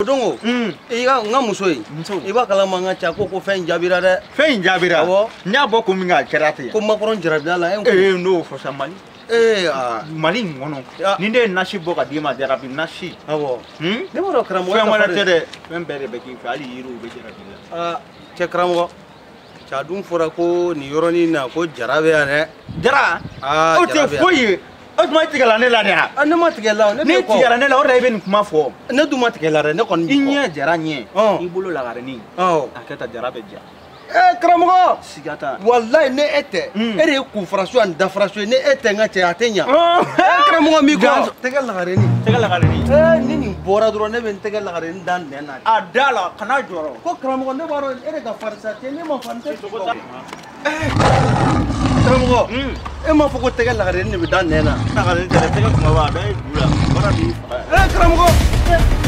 Dongo i ka n ka muso ye i b'a kalama n ka ca ko fɛn in jaabira dɛ. Fɛn in jaabira? Awɔ. N y'a bɔ kun min kan a kɛra ten. Ko Macron jarabila la. Ee n'o fɔ sa Mali. Ee aa. Mali in kɔnɔ. Ni ne ye nasi bɔ ka d'i ma jarabi nasi. Awɔ. Ne b'a dɔn karamɔgɔ. Fɛn wɛrɛ tɛ dɛ. Fɛn bɛɛ de bɛ k'i fɛ hali yiriw bɛ jarabi la. Aa cɛ karamɔgɔ. Cɛ dun fɔra ko nin yɔrɔnin na ko jara bɛ yan dɛ. Jara? Aa o tɛ foyi ye. O tuma i tigɛla ne la de wa? Ne ma tigɛ la. Ne tigɛra ne la o de la i bɛ nin kuma fɔ. Ne dun ma tigɛ la dɛ ne kɔni. I ɲɛ jara ɲɛ. I bolo lagarenin. A kɛ tan jara bɛ ja. Ee karamɔgɔ. Siga t'a. Walayi ne e tɛ. E de ye kunfaraso ani dafaraso ye ne e tɛ n ka cɛ a tɛ ɲa. Ee karamɔgɔ m'i kɔ. Tɛgɛ lagarenin. Tɛgɛ lagarenin. Ee ni nin bɔra dɔrɔn ne bɛ n tɛgɛ lagarenin da nɛn na. A da la kana jɔrɔ. Ko karamɔgɔ ne b'a dɔn e de ka farin sa cɛ ne ma farin tɛ. Karamɔgɔ e m'a fɔ ko tɛgɛ lagarenin de bɛ da nɛn na. Lagarenin tɛ dɛ tɛgɛ kumaba a bɛɛ ye ju la baara b'i faga. Ee karamɔgɔ.